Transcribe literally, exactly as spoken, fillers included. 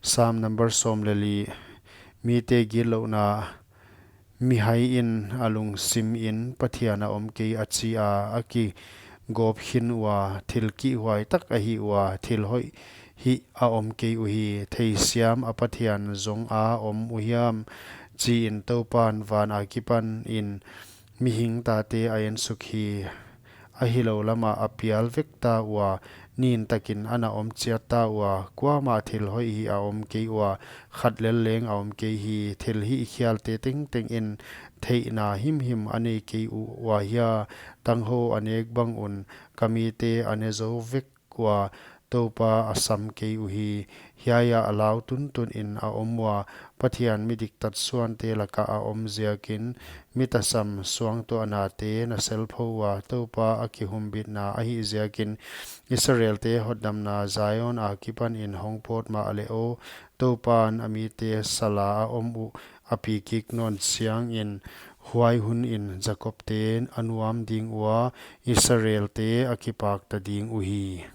Sam number sawm leh li. Mite gitlouhna, mihaiin a lungsimin Pathian a om kei a chi a, a kigawp khin ua, thil kihhuai tak a hih ua, thil hoih hih a om kei uhi. Theisiam a Pathian zong a om uhiam, chiin Toupan van akipanin mihing tate a ensuk hi. A hilou lama a pial vek ta ua, nin takin ana om chiat ta ua, kuamah thil hoih hih a om kei ua, khat lel leng a om kei hi. Thil hihkhialte tengtengin theihna himhim a nei kei uh ua hia? Tanghou a nek bang un ka mite a ne zou vek ua, Toupa a sam kei uhi. Hiaia a lau tuntunin a om ua, Pathian mi diktat suante laka a om ziakin, mi tasam suangtuahnate na selpho ua, Toupa a kihumbitna ahih ziakin, Israelte hotdamna Zion akipanin hong pawt mahleh aw, Toupan a mite sala a om uh a pi kik nawn chiangin, huai hunin Jakobte a nuam ding ua, Israelte a kipakta ding uhi.